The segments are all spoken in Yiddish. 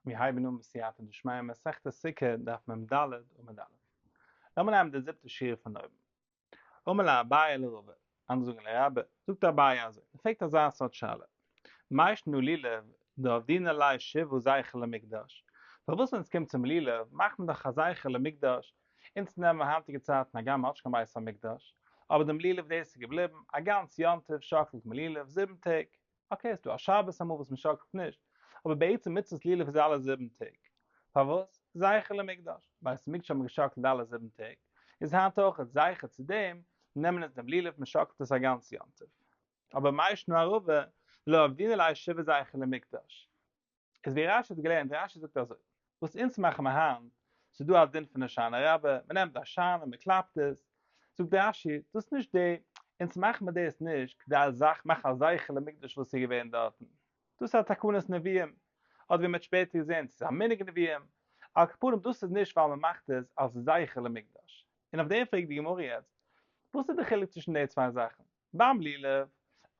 מיר הייבן אן בסייעתא דשמיא מסכת סוכה דף מ ד עמוד א'. לאמיר נעמען די זיבטע שורה פון אויבן. אמר ליה אביי לרבא, אנדערע זאגן לרבה, זאגט אביי אזוי, מען פרעגט אזא סארט שאלה, מאי שנא לולב דעבדינן ליה שבעה זכר למקדש, פארוואס ווען עס קומט צום לולב מאכט מען דאך א זכר למקדש, אונז נעמען היינטיגע צייטן הגם מען האט נישט קיין בית המקדש, אבער דעם לולב דאס איז געבליבן, א גאנץ יום טוב שאקלט מען לולב זיבן טעג, okay ס'דא א שבת אמאל וואס מ'שאקלט נישט, אבער בעצם מצוות לולב איז אלע זיבן טעג. פארוואס? זכר למקדש. בית המקדש האט מען געשאקלט אלע זיבן טעג, איז היינט אויך זכר צו דעם, נעמען אונז דעם לולב מ'שאקלט עס א גאנץ יום טוב. אבער מאי שנא ערבה לא עבדינן ליה שבעה זכר למקדש. איז ווי רש י האט געלערנט, רש י זאגט אזוי, וואס אונז מאכן מיר היינט, ס'איז דא א דין פון הושענא רבה, מ'נעמט א הושענא מ'קלאפט עס, זאגט רש י, דאס איז נישט די, אונז מאכן מיר דאס נישט כדי א זאך מאכן א זכר למקדש וואס איז געווען דארטן, דאס איז א תקנת נביאים, אדער ווי מ'האט שפעטער געזען, ס'איז א מנהג נביאים, על כל פנים דאס איז נישט ווייל מ'מאכט עס אלס זכר למקדש. און אויף דעם פרעגט די גמרא יעצט, וואס איז די חילוק צווישן די צוויי זאכן? ביים לולב,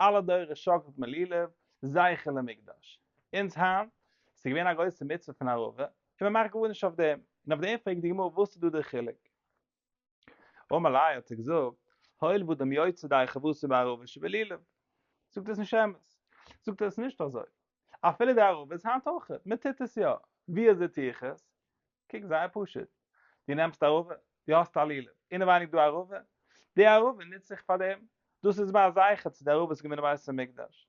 אלע דורות שאקלט מען לולב, זכר למקדש. אונז היינט, ס'איז געווען א גרויסע מצוה פון ערבה, און מ'מאכט גארנישט אויף דעם. און אויף דעם פרעגט די גמרא וואס איז דא דער חילוק? אמר ליה האט ער געזאגט, הואיל ואדם יוצא ידי חובתו בערבה שבלולב. זאגט ער ס'איז נישט אמת. זאגט ער עס איז נישט אזוי. אפילו די ערבה איז היינט אויך, מ'טוט עס יא. ווי אזוי טו איך עס? קוק זייער פשוט, דו נעמסט ערבה, דו האסט א לולב, אינעווייניג דא ערבה, די ערבה נוץ איך פאר דעם, דאס איז מיין זכר צו די ערבה וואס איז געווען אין בית המקדש.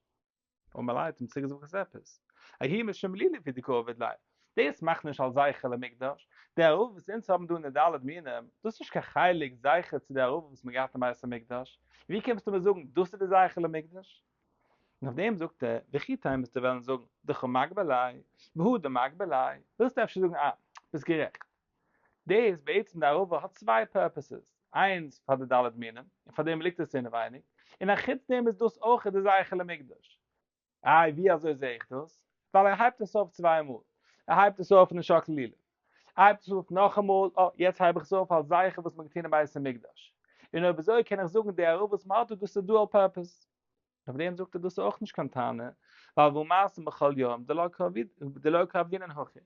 אמר ליה האט אים צוריקגעזאגט וואס עפעס? ההוא משום לולב הוא דקא עביד ליה, דאס מאכט נישט אלס זכר למקדש, די ערבה וואס אונז האבן דא אין די ד' מינים, דאס איז נישט קיין חלק זכר צו די ערבה וואס מען געהאט אין בית המקדש, ווי קומסטו מיר זאגן דאס איז די זכר למקדש? און אויף דעם זאגט ער, וכי תימא וועסטו וועלן זאגן, דקא מגבי ליה, והא דמגבי ליה, ווילסטו אפשר זאגן אה, ביסט גערעכט. דאס בעצם די ערבה האט צוויי purposes, איינס פאר די ד' מינים, און פאר דעם ליגט עס אינעווייניג, און א חוץ דעם איז דאס אויך די זכר למקדש. איי ווי אזוי זעה איך דאס? ווייל ער הייבט עס אויף צוויי מאל, ער הייבט עס אויף אין די שאקל לולב, ער הייבט עס אויף נאכאמאל, אה יעצט הייב איך עס אויף אלס זכר וואס מען האט געטון אין בית המקדש, און אויב אזוי קען איך זאגן די ערבה וואס מען האט דא דאס איז dual purpose. אויף דעם זאגט ער דאס איז אויך נישט קיין טענה, ווייל והא מעשה בכל יום דלא קעבידינן הכי.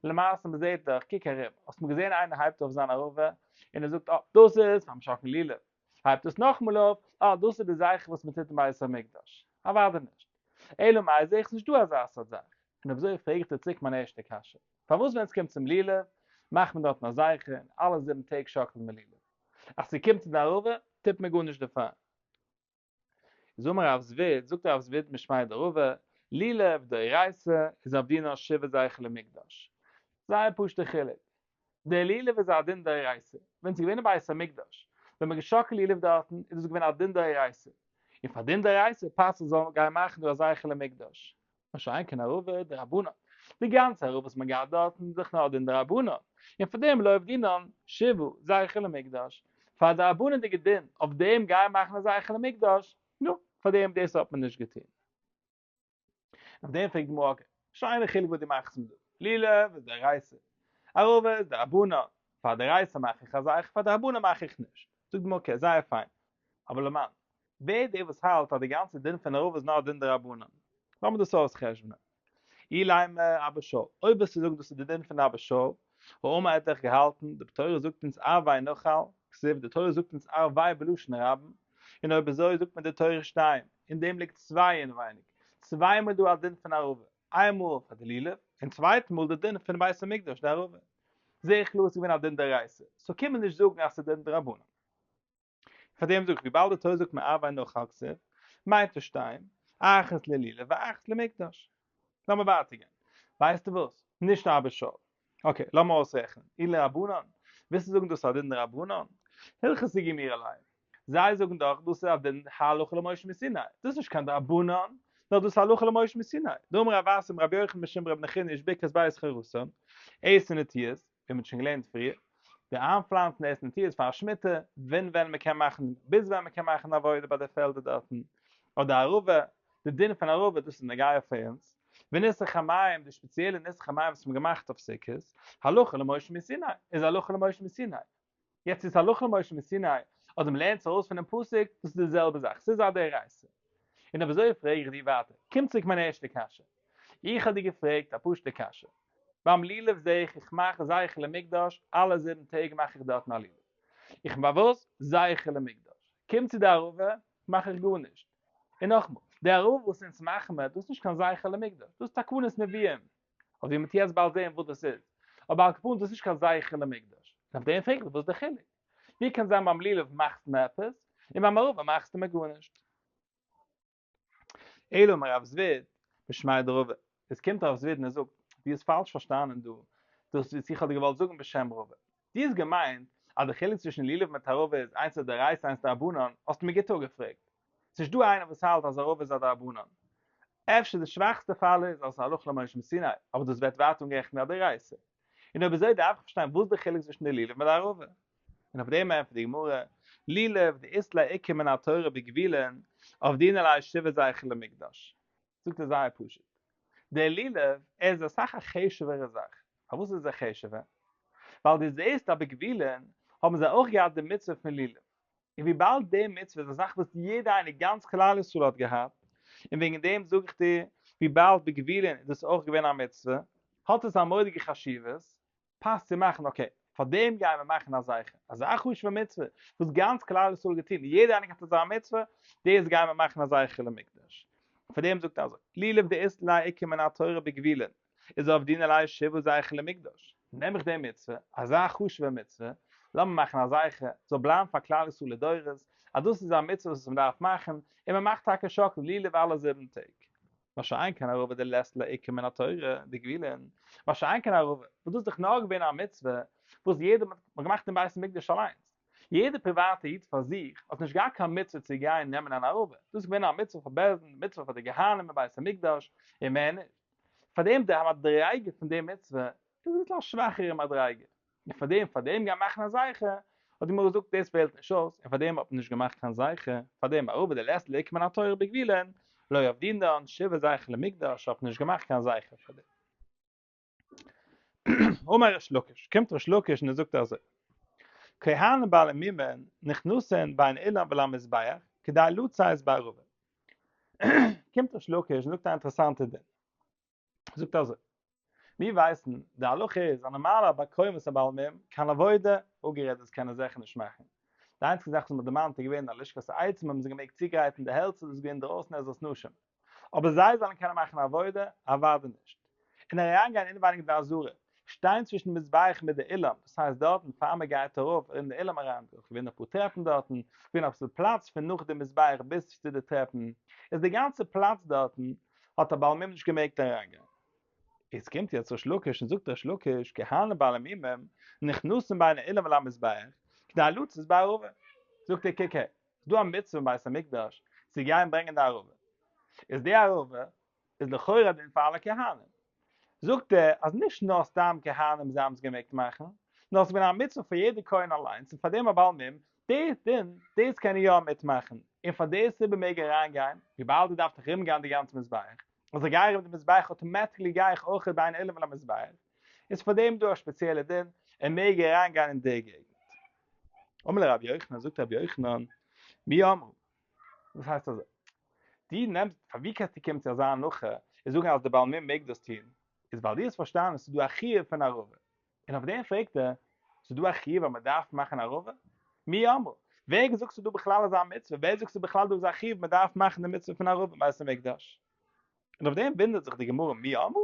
למעשה מען זעט דאך, קוק ארום, האסט מאל געזען איינער הייבט אויף זיין ערבה און ער זאגט אה דאס איז פארן שאקלן לולב, הייבט עס נאכאמאל אויף, אה דאס איז די זכר וואס מען טוט אין בית המקדש. אוודאי נישט. אלא מאי זעה איך ס'נישט דא אזא סארט זאך. און אויב אזוי פרעג איך דיר צוריק מיין ערשטע קשיא, פארוואס ווען ס'קומט צום לולב מאכט מען דארטן א זכר און אלע זיבן טעג שאקלט מען לולב, אז ס'קומט צו די ערבה טוט מען גארנישט דערפאר? איז אמר רב זביד, זאגט רב זביד משמיה דרבא, לולב דאורייתא איז עבדינן שבעה זכר למקדש. זייער פשוט'ע חילוק. דער לולב איז א דין דאורייתא. ווען ס'איז געווען אין בית המקדש, ווען מ'האט געשאקלט לולב דארטן, איז דאס געווען א דין דאורייתא. און פאר דין דאורייתא פאסט עס זאל גיין מאכן דא א זכר למקדש. מה שאין כן ערבה דרבנן. די גאנצע ערבה וואס מען געהאט דארטן איז דאך נאר דין דרבנן, און פאר דעם לא עבדינן שבעה זכר למקדש. פאר דרבנן'דיגע דין, אויף דעם גיין מאכן א זכר למקדש, נו, פאר דעם דאס האט מען נישט געטון. אויף דעם פרעגט די גמרא, okay, שיינע חילוק וואס דו מאכסט מיר דא, לולב איז דאורייתא, ערבה איז דרבנן, פאר דאורייתא מאך איך א זכר, פאר דרבנן מאך איך נישט. זאגט די גמרא, okay, זייער פיין, אבער למאן, ווער דער וואס האלט אז די גאנצע דין פון ערבה איז נאר א דין דרבנן? לאמיר דאס אויס'חשבונ'ען. אילימא אבא שאול, אויב וועסטו זאגן דאס איז די דין פון אבא שאול, האמר ער האט דאך געהאלטן, די תורה זאגט אונז ערבי נחל, כתיב, די תורה זאגט אונז ערבי בלשון רבים, און אויב אזוי זאגט מען די תורה שתיים, אין דעם ליגט צוויי אינווייניג, צוויי מאל דא א דין פון ערבה, איין מאל פאר די לולב, און צווייטן מאל די דין פון בית המקדש די ערבה. זעה איך קלאר עס איז געווען א דין דאורייתא, so קען מען נישט זאגן אז ס'איז דין דרבנן. פאר דעם זאג איך וויבאלד די תורה זאגט מערבי נחל כתיב, מיינט עס שתיים, אחת ללולב ואחת למקדש. לאמיר ווייטער גיין. ווייסטו וואס? נישט אבא שאול. okay, לאמיר אויסרעכענען. אי לרבנן, ווילסטו זאגן דאס איז א דין דרבנן? הלכתא גמירי ליה. זיי זאגן דאך דאס איז א דין הלכה למשה מסיני. דאס איז נישט קיין דרבנן, נאר דאס איז הלכה למשה מסיני. דאמר רב אסי אמר רבי יוחנן משום רבי נחוניא איש בקעת בית חרסון, עשר נטיעות, ווי מ'האט שוין געלערנט פריער, די איינפלאנצן עשר נטיעות פאר א שמיטה, ווען ווען מ'קען מאכן, ביז ווען מ'קען מאכן עבודה ביי די פעלדער דארטן, אדער ערבה, די דין פון ערבה, דאס איז נוגע פאר אונז, וניסוך המים, די שפעציעלע ניסוך המים וואס מ'האט געמאכט אויף סוכות, הלכה למשה מסיני, איז הלכה למשה מסיני. יעצט איז הלכה למשה מסיני, אדער מ'לערנט עס ארויס פונעם פסוק, דאס איז די זעלבע זאך, ס'איז א דאורייתא. און אויב אזוי פרעג איך דיר ווייטער, קומט צוריק מיין ערשטע קשיא. איך האב דיר געפרעגט א פשוט'ע קשיא. ביים לולב זעה איך איך מאך זכר למקדש, אלע זיבן טעג מאך איך דארטן א לולב. איך מאך וואס? זכר למקדש. קומט צו די ערבה, מאך איך גארנישט. און נאכמאל, די ערבה וואס אונז מאכן מיר, דאס איז נישט קיין זכר למקדש, דאס איז תקנות נביאים. אזוי ווי מ'וועט יעצט באלד זען וואס דאס איז. אבער על כל פנים דאס איז נישט קיין זכר למקדש. און אויף דעם פרעג איך וואס איז די חילוק? ווי קען זיין ביים לולב מאכסטו מיר עפעס, און ביים ערבה מאכסטו מיר גארנישט? אלא אמר רב זביד משמיה דרבא, עס קומט רב זביד און ער זאגט, דו האסט פאלש פארשטאנען דא דאס וואס איך האב דיר געוואלט זאגן בשם רבא. דו האסט געמיינט אז די חילוק צווישן לולב מיט ערבה איז איינס איז דאורייתא איינס דרבנן, האסטו מיר גוט אפגעפרעגט. ס'נישט דא איינער וואס האלט אז ערבה איז א דרבנן. אפשר די שוואכסטע פאל איז אז עס איז הלכה למשה מסיני, אבער דאס ווערט ווייטער אנגערעכנט ווי א דאורייתא. און אויב אזוי דארף איך פארשטיין וואס די חילוק צווישן די לולב מיט די ערבה. און אויף דעם ענטפערט די גמרא, לולב דאית ליה עיקר מן התורה בגבולין, עבדינן ליה שבעה זכר למקדש. זאגט ער זייער פשוט, דער לולב, ער איז אסאך א חשוב'ערע זאך. פארוואס איז ער חשוב'ער? ווייל דו זעסט אז בגבולין האבן זיי אויך געהאט די מצוה פון לולב. און וויבאלד די מצוה איז א זאך וואס יעדער איינער גאנץ כלל ישראל האט געהאט, און וועגן דעם זאג איך דיר, וויבאלד בגבולין איז דאס אויך געווען א מצוה, האט עס א מורא'דיגע חשיבות, פאסט צו מאכן, okay, פאר דעם גייען מיר מאכן א זכר, אזא חשוב'ע מצוה, וואס גאנץ כלל ישראל האט געטון, און יעדער איינער האט אזא מצוה, דאס גייען מיר מאכן א זכר למקדש. פאר דעם זאגט ער אזוי, לולב דאית ליה עיקר מן התורה בגבולין, איז עבדינן ליה שבעה זכר למקדש, נעם איך די מצוה, אזא חשוב'ע מצוה, לאמיר מאכן א זכר, זאל בלייבן פאר כלל ישראל לדורות, אז דאס איז א מצוה וואס מען דארף מאכן, און מען מאכט טאקע שאקל לולב אלע זיבן טעג. מה שאין כן ערבה דלית לה עיקר מן התורה, דגבולין, מה שאין כן ערבה, וואס דאס איז דאך נאר געווען א מצוה וואס יעדער האט געמאכט אין בית המקדש אליינס, יעדער פריוואטע איד פאר זיך האט נישט געהאט קיין מצוה צו גיין נעמען אן ערבה, דאס איז געווען א מצוה פאר בית דין, מצוה פאר די כהנים אין בית המקדש, און מער נישט. פאר דעם די מדריגה פון די מצוה איז אביסל א שוואכערע מדריגה, און פאר דעם פאר דעם גיין מאכן א זכר, האט די גמרא געזאגט דאס פעלט נישט אויס, און פאר דעם האט מען נישט געמאכט קיין זכר, פאר דעם ערבה דלית לה עיקר מן התורה בגבולין, לא עבדינן שבעה זכר למקדש האט מען נישט געמאכט קיין זכר פאר דעם. אמר ריש לקיש, קומט ריש לקיש און ער זאגט אזוי, כהנים בעלי מומין נכנסין בין אולם ולמזבח כדי לצאת בערבה. קומט ריש לקיש און זאגט א אינטערעסאנטע דין. זאגט אזוי, מיר ווייסן, די הלכה איז, א נארמאלער בעל כהן וואס איז א בעל מום, קיין עבודה, אפגערעדט דאס קען ער זיכער נישט מאכן. די איינציגע זאך וואס מ'האט דערמאנט איז געווען א לשכת העצים האבן זיי געמעגט צוגרייטן די העלצער, דאס איז געווען דרויסן עזרת נשים. אבער זיי זאלן קענען מאכן עבודה? אוודאי נישט. און אריינגיין אינעווייניג אין די עזרה, שטיין צווישן די מזבח מיט די אולם, דאס הייסט דארטן פאר מען גייט ארויף אין די אולם אריין, דארט איז געווען אפאר טרעפן דארטן, געווען אביסל פלאץ פון נאך די מזבח ביז צו די טרעפן, איז די גאנצע פלאץ דארטן האט א בעל מום נישט געמעגט אריינגיין. איז קומט יעצט ריש לקיש און זאגט ריש לקיש, כהנים בעלי מומים נכנסים בין האולם ולמזבח, כדי לצאת בערבה. זאגט ער קוק הער, ס'איז דא א מצוה אין בית המקדש צו גיין ברענגען די ערבה, איז די ערבה איז לכאורה א דין פאר אלע כהנים, זאגט ער אז נישט נאר סתם כהנים זיי האבן עס געמעגט מאכן, נאר ס'איז געווען א מצוה פאר יעדע כהן אליינס און פאר דעם א בעל מום, די דין דאס קען ער יא מיטמאכן, און פאר די סיבה מעג ער אריינגיין, וויבאלד ער דארף דאך ארומגיין די גאנצע מזבח, אז איך גיי ארום די מזבח automatically גיי איך אויך בין אולם ולמזבח, איז פאר דעם דא א שפעציעלע דין, ער מעג אריינגיין אין די געגנט. אמר ליה רבי יוחנן, זאגט רבי יוחנן, מי אמרו? דאס הייסט אזוי, דו נעמסט, פאר ווי קענסטו קומען צו אזא הנחה און זאגן אז דער בעל מום מעג דאס טון? איז ווייל דו האסט פארשטאנען ס'איז דא א חיוב פון ערבה. און אויף דעם פרעגט ער, ס'איז דא א חיוב אז מ'דארף מאכן ערבה? מי אמרו? ווער האט געזאגט ס'איז דא בכלל אזא מצוה? ווער זאגט ס'איז בכלל דא אזא חיוב מ'דארף מאכן די מצוה פון ערבה אין בית המקדש? און אויף דעם וואונדערט זיך די גמרא מי אמרה?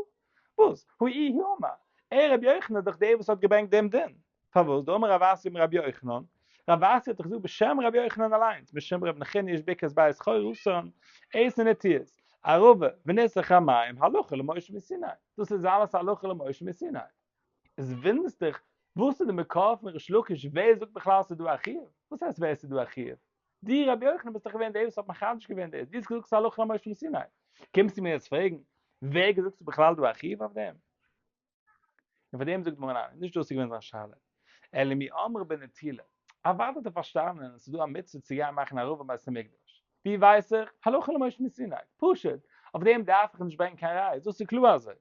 וואס? הא איהו אמר, ער רבי יוחנן איז דאך דער וואס האט געברענגט דעם דין, פארוואס? דאמר רב אסי אמר רבי יוחנן, רב אסי האט דאך געזאגט בשם רבי יוחנן אליינס, משום רבי נחוניא איש בקעת בית חורתן, עשר נטיעות, ערבה וניסוך המים, הלכה למשה מסיני, דאס איז אלעס הלכה למשה מסיני. איז וואונדערסט דיך וואס איז די מקור פון ריש לקיש ווער זאגט בכלל ס'איז דא א חיוב? וואס הייסט ווער ס'איז דא א חיוב? דו רבי יוחנן ביסט דאך געווען דער וואס האט מחדש געווען דאס, דו האסט געזאגט ס'איז הלכה למשה מסיני, קומסטו מיר יעצט פרעגן ווער האט געזאגט ס'איז בכלל דא א חיוב אויף דעם? און פאר דעם זאגט די גמרא ניין, נישט דאס איז געווען זיין שאלה, אלא מי אמרה בנטילה, אוודאי האט ער פארשטאנען אז ס'איז דא א מצוה צו גיין מאכן ערבה אין בית המקדש, ווי ווייס איך? הלכה למשה מסיני, פשוט, אויף דעם דארף איך נישט ברענגען קיין ראיות, דאס איז קלאר אזוי.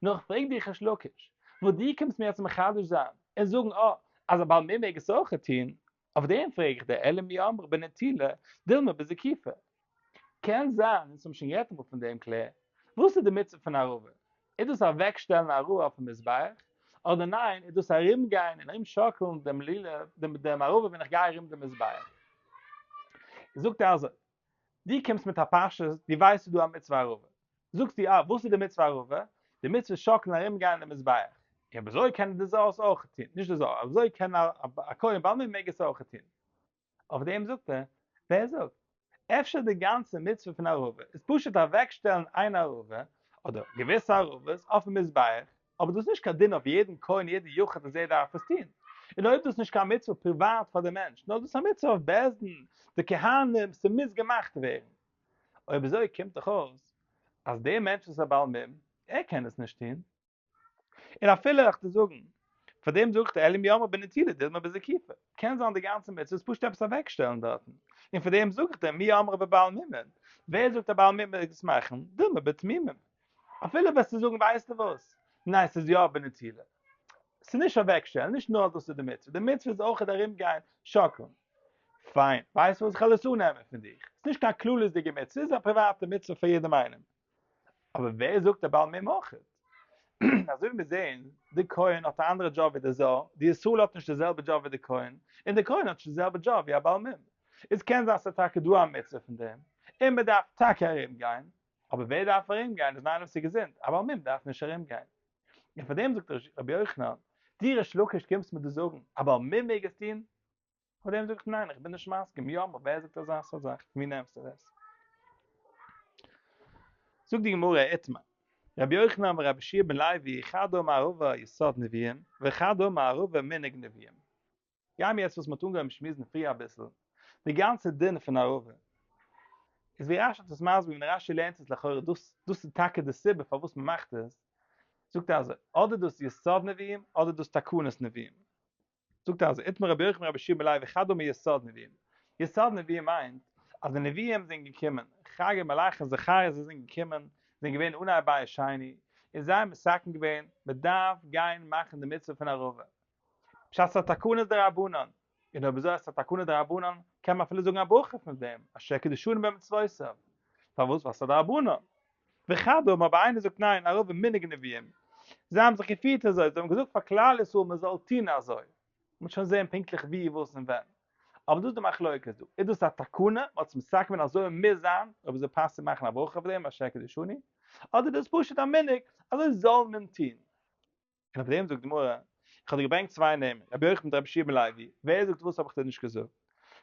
נאר איך פרעג דיך ריש לקיש, וואס דו קומסט מיר יעצט מחדש זיין און זאגן אה, אז א בעל מום מעג עס אויך טון, אויף דעם פרעג איך דיר, אלא מי אמרה בנטילה, דילמא בזקיפה. קען זיין, אונז האבן שוין גערעדט אמאל פון דעם קלער, וואס איז די מצוה פון ערבה? איז דאס אוועקשטעלן א ערבה אויפן מזבח, אדער ניין איז דאס ארומגיין און ארומשאקלן דעם לולב, דעם ערבה ווען איך גיי ארום דעם מזבח? זאגט ער אזוי, דו קומסט מיט א פשטות, דו ווייסט ס'איז דא א מצוה ערבה, זאגסטו אה, וואס איז די מצוה ערבה? די מצוה איז שאקלן ארום גיין דעם מזבח, און אויב אזוי קען די זר עס אויך טון, נישט די זר, אזוי קען א כהן בעל מום מעג עס אויך טון. אויף דעם זאגט ער, ווער זאגט? אפשר די גאנצע מצוה פון ערבה איז פשוט אוועקשטעלן איין ערבה, אדער געוויסע ערבות, אויפן מזבח, אבער דאס איז נישט קיין דין אויף יעדן כהן יעדן יחיד אז ער דארף עס טון, און אויב דאס איז נישט קיין מצוה פריוואט פאר די מענטש, נאר דאס איז א מצוה אויף בית דין, די כהנים, ס'מוז געמאכט ווערן. אויב אזוי קומט דאך אויס אז דער מענטש וואס איז א בעל מום, ער קען עס נישט טון. און אפילו איך דיר זאגן, פאר דעם זאגט ער אלא מי אמר בנטילה דילמא בזקיפה, קען זיין די גאנצע מצוה איז פשוט עפעס אוועקשטעלן דארטן, און פאר דעם זאג איך דיר מי אמר בבעל מומין, ווער זאגט א בעל מום מעג עס מאכן, דילמא בתמימים. אפילו וועסטו זאגן ווייסטו וואס, ניין ס'איז יא בנטילה, ס'איז נישט אוועקשטעלן, נישט נאר דאס איז די מצוה, די מצוה איז אויכעט ארומגיין שאקלן. פיין, ווייסט וואס, כ'וועל עס אננעמען פון דיך, ס'איז נישט קיין כללית'דיגע מצוה, ס'איז א פריוואטע מצוה פאר יעדעם איינעם. אבער ווער זאגט א בעל מום אויכעט? אזוי ווי מיר זעהן, די כהן האט א אנדערע דזשאב ווי די זר, די ישראל האט נישט די זעלבע דזשאב ווי די כהן, און די כהן האט נישט די זעלבע דזשאב ווי א בעל מום. איז קען זיין ס'איז טאקע דא א מצוה פון דעם, און מ'דארף טאקע ארום גיין, אבער ווער דארף ארום גיין איז איינער וואס איז געזונט, א בעל מום דארף נישט ארום גיין. און פאר דעם זאגט רבי יוחנן, דו ריש לקיש קומסט מיר דא זאגן א בעל מום מעג עס טון? פאר דעם זאג איך ניין איך בין נישט מסכים, יא אבער ווער זאגט אזא סארט זאך, פון ווי נעמסטו דאס? זאגט די גמרא איתמר, רבי יוחנן ורבי יהושע בן לוי חד אמר ערבה יסוד נביאים וחד אמר ערבה מנהג נביאים. גיימיר יעצט וואס מ'האט אנגעהויבן שמועסן פריער אביסל, די גאנצע דין פון ערבה, איז ווי רשי האט עס מסביר געווען, רשי לערנט עס לכאורה דאס דאס איז טאקע די סיבה פארוואס מ'מאכט עס, זאגט ער אזוי, אדער דאס יסוד נביאים אדער דאס תקנות נביאים. זאגט ער אזוי, איתמר רבי יוחנן רבי יהושע בן לוי חד אמר יסוד נביאים, יסוד נביאים מיינט אז די נביאים זענען געקומען, חגי מלאכי זכריה זיי זענען געקומען, זענען געווען אנהייב בית שני, און זיי האבן מתקן געווען, מען דארף גיין מאכן די מצוה פון ערבה, פשט ס'איז א תקנה דרבנן, און אויב אזוי אז ס'איז א תקנה דרבנן, קען מען אפילו זאגן א ברכה פון דעם, אשר קדשנו במצוותיו, פארוואס? ווייל ס'איז א דרבנן. וכדומה, אבער איינער זאגט ניין, ערבה מנהג נביאים, זיי האבן זיך געפירט אזוי, זיי האבן געזאגט פאר כלל ישראל מען זאל טון אזוי, מ'וועט שוין זען פונקטליך ווי וואס און ווען, אבער דאס איז די מחלוקת דא, איז דאס א תקנה, מען האט עס מתקן געווען אזוי מוז זיין, אויב אזוי פאסט צו מאכן א ברכה אויף דעם אשר קדשנו, אדער דאס איז פשוט א מנהג, אזוי זאל מען טון. און אויף דעם זאגט די גמרא, איך האב דיר געברענגט צוויי נעמען, רבי יוחנן מיט רבי יהושע בן לוי, ווער זאגט וואס האב איך דיר נישט געזאגט?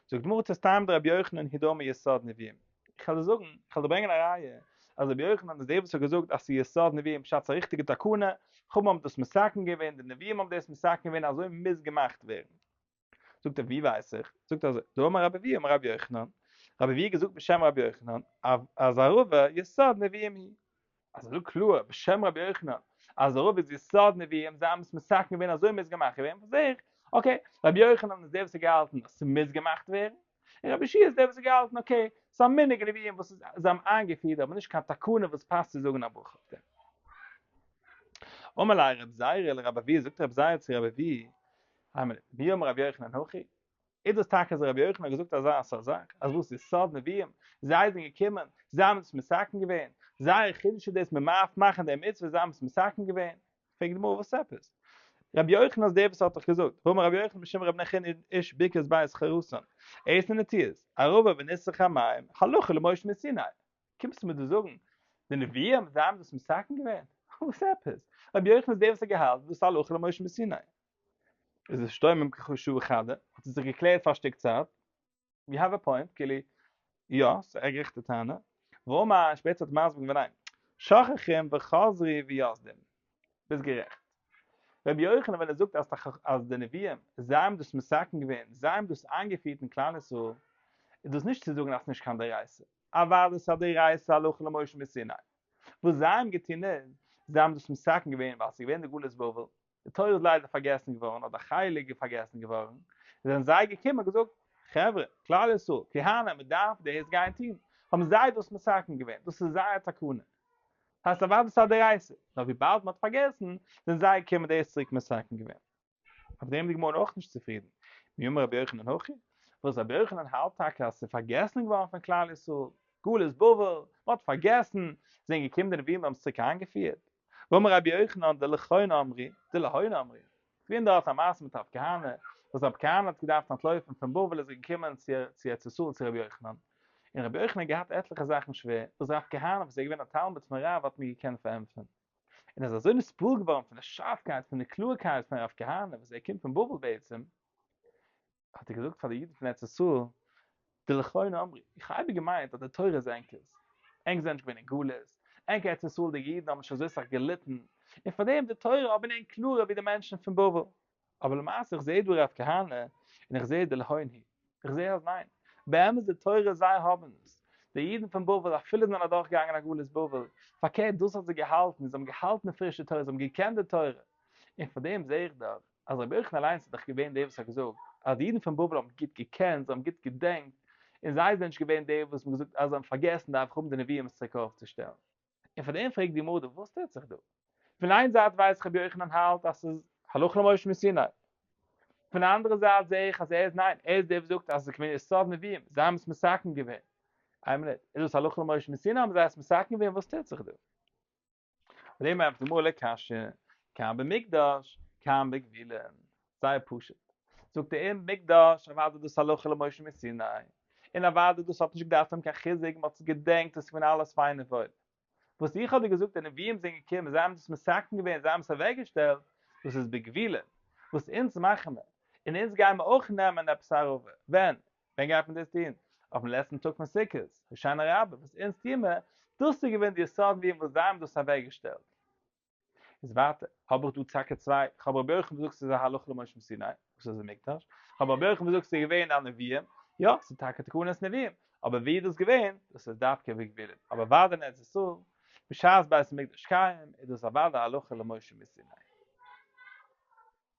זאגט די גמרא סתם דרבי יוחנן הוא דאמר יסוד נביאים, איך וועל דיר זאגן, איך וועל דיר ברענגען א ראיה, אז רבי יוחנן איז דער וואס האט געזאגט אז ס'איז יסוד נביאים פשט ס'איז א ריכטיגע תקנה, חכמים האבן דאס מתקן געווען, די נביאים האבן דאס מתקן געווען אזוי מוז געמאכט ווערן. זאגט ער ווי ווייס איך? זאגט ער אזוי, דאמר רבי אבהו אמר רבי יוחנן, רבי אבהו האט געזאגט בשם רבי יוחנן, אז ערבה יסוד נביאים היא. אז ער זאגט קלאר בשם רבי יוחנן אז ערבה איז יסוד נביאים, זיי האבן עס מתקן געווען אזוי מוז געמאכט ווערן, זעה איך, okay, רבי יוחנן איז דער וואס האט געהאלטן אז ס'מוז געמאכט ווערן, און רבי יהושע איז דער וואס האט געהאלטן okay, ס'איז א מנהג נביאים וואס זיי האבן איינגעפירט אבער נישט קיין תקנה וואס פאסט צו זאגן א ברכה אויף דעם. אמר ליה רב זירא לרבי אבהו, זאגט רב זירא צו רבי אבהו, מי אמר רבי יוחנן הכי? איז דאס טאקע אז רבי יוחנן האט געזאגט אזא סארט זאך, אז וואס איז סוד נביאים, זיי זענען געקומען, זיי האבן עס מתקן געווען, זייער חידוש איז דאס מען מארף מאכן די מצוה, זיי האבן עס מתקן געווען, פרעגט די גמרא וואס עפעס? רבי יוחנן איז דער וואס האט דאך געזאגט, האמר רבי יוחנן משום רבי נחוניא איש בקעת בית חרסון, עשר נטיעות, ערבה וניסוך המים, הלכה למשה מסיני. קומסטו מיר דא זאגן די נביאים זיי האבן דאס מתקן געווען? וואס עפעס? רבי יוחנן איז דער וואס האט געהאלטן דאס הלכה למשה מסיני. איז אשתומם כחשעה חדא, האט ער זיך געקלערט פאר א שטיק צייט, you have a point, כאילו, יא, ס'איז א גערעכטע טענה, ואמר, שפעטער האט ער מסביר געווען ניין, שכחום וחזרו ויסדום, ביסט גערעכט. רבי יוחנן ווען ער זאגט אז אז די נביאים זיי האבן דאס מתקן געווען, זיי האבן דאס איינגעפירט אין כלל ישראל, איז דאס נישט צו זאגן אז ס'נישט קיין דאורייתא, אוודאי ס'איז א דאורייתא הלכה למשה מסיני. וואס זיי האבן געטון איז, זיי האבן דאס מתקן געווען ווייל ס'איז געווען די גלות בבל, די תורה איז ליידער פארגעסן געווארן אדער א חלק איז פארגעסן געווארן, זענען זיי געקומען און געזאגט, חברה, כלל ישראל, כהנים, מען דארף דאס גיין טון, האבן זיי דאס מתקן געווען, דאס איז זייער תקנה. הייסט אוודאי ס'איז א דאורייתא, נאר וויבאלד מען האט פארגעסן, זענען זיי געקומען דאס צוריק מתקן געווען. אויף דעם איז די גמרא אויך נישט צופרידן. מי אמר רבי יוחנן הכי? וואס רבי יוחנן האלט טאקע אז ס'איז פארגעסן געווארן פון כלל ישראל, גלות בבל, מען האט פארגעסן, זענען געקומען די נביאים און האבן עס צוריק איינגעפירט. ואמר רבי יוחנן דלכאן אמרי, דלהון אמרי, ס'איז געווען דארט א מעשה מיט רב כהנא, וואס רב כהנא האט געדארפט אנטלויפן פון בבל איז ער געקומען צו צו ארץ ישראל צו רבי יוחנן, און רבי יוחנן האט געהאט עטליכע זאכן שווער, וואס רב כהנא וואס איז געווען א תלמיד פון רב האט נישט געקענט פארענטפערן. און איז אזוי נתפעל געווארן פון די שארפקייט פון די קלארקייט פון רב כהנא וואס ער קומט פון בבל בעצם, האט ער געזאגט פאר די אידן פון ארץ ישראל, דלכאן אמרי, איך האב אייביג געמיינט אז די תורה איז ענקערס, ענק זענען נישט געווען אין גלות, ענק ארץ ישראל'דיגע אידן האבן נישט אזוי סאך געליטן, און פאר דעם די תורה האבן ענק קלארער ווי די מענטשן פון בבל. אבער למעשה איך זעה דא רב כהנא, און איך זעה דלהון היא, איך זעה אז ניין, באמת די תורה זיי האבן עס, די אידן פון בבל אפילו זענען אדורך געגאנגען א גלות בבל, פארקערט דאס האט זיי געהאלטן, זיי האבן געהאלטן פריש די תורה, זיי האבן געקענט די תורה, און פאר דעם זעה איך דאך אז רבי יוחנן אליינס איז דאך געווען דער וואס האט געזאגט אז די אידן פון בבל האבן גוט געקענט, זיי האבן גוט געדענקט, און זיי זענען נישט געווען די וואס האבן געזאגט אז זיי האבן פארגעסן דארף איך האבן די נביאים עס צוריק אויפצושטעלן. און פאר דעם פרעגט די גמרא דא וואס טוט זיך דא? פון איין זייט ווייס איך רבי יוחנן האלט אז ס'איז הלכה למשה מסיני, פון די אנדערע זייט זעה איך אז ער איז ניין, ער איז דער וואס זאגט אז עס איז געווען יסוד נביאים, זיי האבן עס מתקן געווען. איין מינוט, איז דאס הלכה למשה מסיני האבן זיי עס מתקן געווען? וואס טוט זיך דא? אויף דעם ענטפערט די גמרא לא קשיא, כאן במקדש, כאן בגבולין. זייער פשוט. זאגט ער אין מקדש אוודאי דאס הלכה למשה מסיני, און אוודאי דאס האט נישט געדארפט האבן קיין חיזוק, מען האט עס געדענקט, עס איז געווען אלעס פיין און וואויל. וואס איך האב דיר געזאגט די נביאים זענען געקומען זיי האבן דאס מתקן געווען זיי האבן עס אוועקגעשטעלט, דאס איז בגבולין, וואס אונז מאכן מיר, און אונז גייען מיר אויך נעמען עפעס א ערבה, ווען? ווען גייט מען דאס טון? אויפן לעצטן טאג פון סוכות, הושענא רבה, וואס אונז טוען מיר, דאס איז געווען די יסוד נביאים וואס זיי האבן דאס אוועקגעשטעלט. איז ווייטער, האב איך דא טאקע צוויי, כ'האב רבי יוחנן וואס זאגט ס'איז א הלכה למשה מסיני, וואס איז אין מקדש, כ'האב רבי יוחנן וואס זאגט ס'איז געווען א נביאים, יא, ס'איז טאקע תקנת נביאים, אבער ווי איז דאס געווען? דאס איז דווקא בגבולין, אבער אוודאי אין ארץ ישראל, בשעת בית המקדש קיים, איז דאס אוודאי הלכה למשה מסיני.